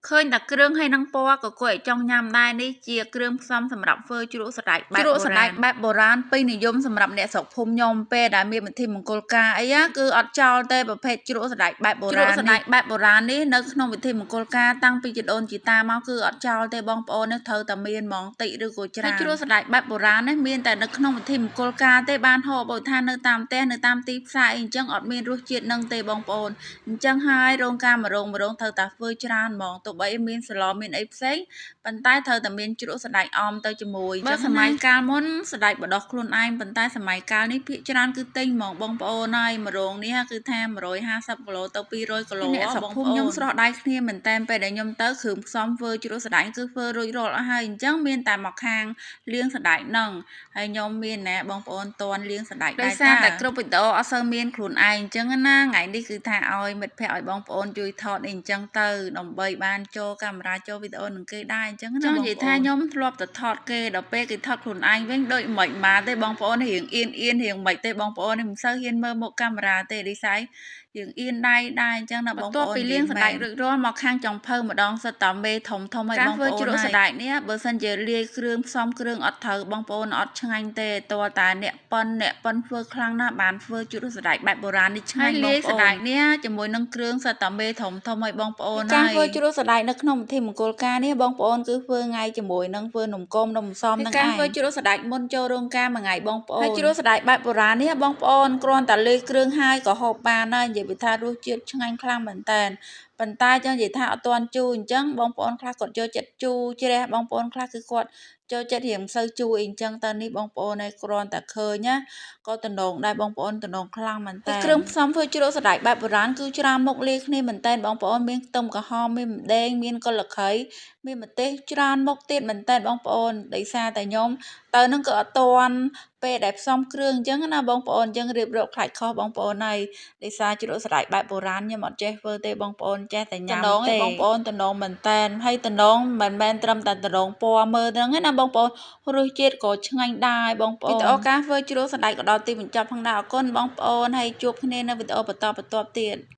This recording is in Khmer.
ឃើញតែគ្រឿងហើយនឹងពណ៌ក៏គួរឲ្យចង់ញ៉ាំដែរនេះជាគ្រឿងផ្សំសម្រាប់ធ្វើជ្រក់សណ្តែកបែបជ្រក់សណ្តែកបែបបុរាណពេញនិយមសម្រាប់អ្នកស្រុកភូមិខ្ញុំពេលដែលមានពិធីមង្គលការអីគឺអត់ចោលទេប្រភេទជ្រក់សណ្តែកបែបបុរាណជ្រក់សណ្តែកបែបបុរាណនេះនៅក្នុងពិធីមង្គលការតាំងពីជីដូនជីតាមកគឺអត់ចោលទេបងប្អូននេះត្រូវតែមានហ្មងតិចឬក៏ច្រើនជ្រក់សណ្តែកបែបបុរាណនេះមានតែនៅក្នុងពិធីមង្គលការទេបានហូបបើថានៅតាមផ្ទះនៅតាមទីផ្សារអីអញ្ចឹងអត់មានរសជាតិនឹងទេបងប្អូនអញ្ចឹងហើយរោងការម្រងម្រងត្រូវតែធ្វើច្រើនហ្មងទោះបីមានសឡមានអីផ្សេងប៉ុន្តែត្រូវតែមានជ្រក់សណ្តែកអមទៅជាមួយបើសម័យកាលមុនសណ្តែកបដោះខ្លួនឯងប៉ុន្តែសម័យកាលនេះភាគច្រើនគឺទិញហ្មងបងប្អូនហើយម្រងនេះគឺថា150គីឡូទៅ200គីឡូអ្នកស្រុកភូមិខ្ញុំស្រស់ដៃគ្នាមែនតែពេលដែលខ្ញុំទៅគ្រឿងផ្សំធ្វើជ្រក់សណ្តែកគឺធ្វើរួចរាល់អស់ហើយអញ្ចឹងមានតែមកខាងលាងសណ្តែកហ្នឹងហើយខ្ញុំមានណែបងប្អូនតន់លាងសណ្តែកដែរសារតែគ្រប់វីដេអូអត់សូវមានខ្លួនឯងអញ្ចឹងណាថ្ងៃនេះគឺថាឲ្យមិត្តភ័ក្តិឲ្យបងប្អូនជួយថតអីអញ្ចឹងទៅដើម្បីបានចូលកាមេរ៉ាចូលវីដេអូនឹងគេដែរអញ្ចឹងណាបងប្អូនចង់និយាយថាខ្ញុំធ្លាប់តែថតគេដល់ពេលគេថតខ្លួនឯងវិញដូចមិនបានទេបងប្អូនរៀងអៀនអៀនរៀងមិនទេបងប្អូនមិនសូវហ៊ានមើលមុខកាមេរ៉ាទេឌីសៃយើងអៀនដៃដែរអញ្ចឹងណាបងប្អូនបន្ទាប់ពីលាងសណ្តែករួចរាល់មកខាងចុងភៅម្ដងសិតតាមេធំធំឲ្យបងប្អូនការធ្វើជ្រក់សណ្តែកនេះបើសិនជាលាយគ្រឿងផ្សំគ្រឿងអត់ត្រូវបងប្អូនអត់ឆ្ងាញ់ទេតើតាអ្នកប៉ុនអ្នកប៉ុនធ្វើខ្លាំងណាស់បានធ្វើជ្រក់សណ្តែកបែបបុរាណនេះឆ្ងាញ់បងប្អូនលាយសណ្តែកនេះជាមួយនឹងគ្រឿងសិតតាមេធំធំឲ្យបងប្អូនការធ្វើជ្រក់សណ្តែកនៅក្នុងពិធីមង្គលការនេះបងប្អូនគឺធ្វើថ្ងៃជាមួយនឹងធ្វើនំគមនំសំនឹងឯងការធ្វើជ្រក់សណ្តែកមុនចូលរោងការមួយថ្ងៃបងប្អូនហើយជ្រក់សណ្តែកបែបបុរាណនេះបងប្អូនគ្រាន់តែលាយគ្រឿងហើយក៏ហូបបានដែរនិយាយពីថារសជាតិឆ្ងាញ់ខ្លាំងមែនតើប៉ុន្តែចង់និយាយថាអត់ទាន់ជូរអញ្ចឹងបងប្អូនខ្លះគាត់ចូលចិត្តជូរជ្រះបងប្អូនខ្លះគឺគាត់ចូលចិត្តរៀងមិនសូវជូរអីអញ្ចឹងតើនេះបងប្អូនឯងគ្រាន់តែឃើញណាក៏តំណងដែរបងប្អូនតំណងខ្លាំងមែនតើគ្រឿងផ្សំធ្វើជ្រក់សណ្តែកបែបបុរាណគឺច្រើនមុខលាយគ្នាមែនតើបងប្អូនមានខ្ទឹមក្រហមមានម្ដេងមានកលខីមានម្ទេសច្រើនមុខទៀតមែនតើបងប្អូនដោយសារតែខ្ញុំទៅនឹងក៏អត់ទាន់ពេលដែលផ្សំគ្រឿងអញ្ចឹងណាបងប្អូនអញ្ចឹងរៀបរាប់ខ្លាចខុសបងប្អូនហើយដោយសារជ្រក់សណ្តែកបែបបុរាណខ្ញុំអត់ចេះធ្វើទេបងប្អូនចេះតែញ៉ាំទេបងប្អូនតំណងមែនតែនហើយតំណងមិនមែនត្រឹមតែតំណងពណ៌មើលហ្នឹងណាបងប្អូនរសជាតិក៏ឆ្ងាញ់ដែរបងប្អូនវីដេអូការធ្វើជ្រក់សណ្តែកក៏ដល់ទីបញ្ចប់ផងដែរអរគុណបងប្អូនហើយជួបគ្នានៅវីដេអូបន្តបន្ទាប់ទៀត។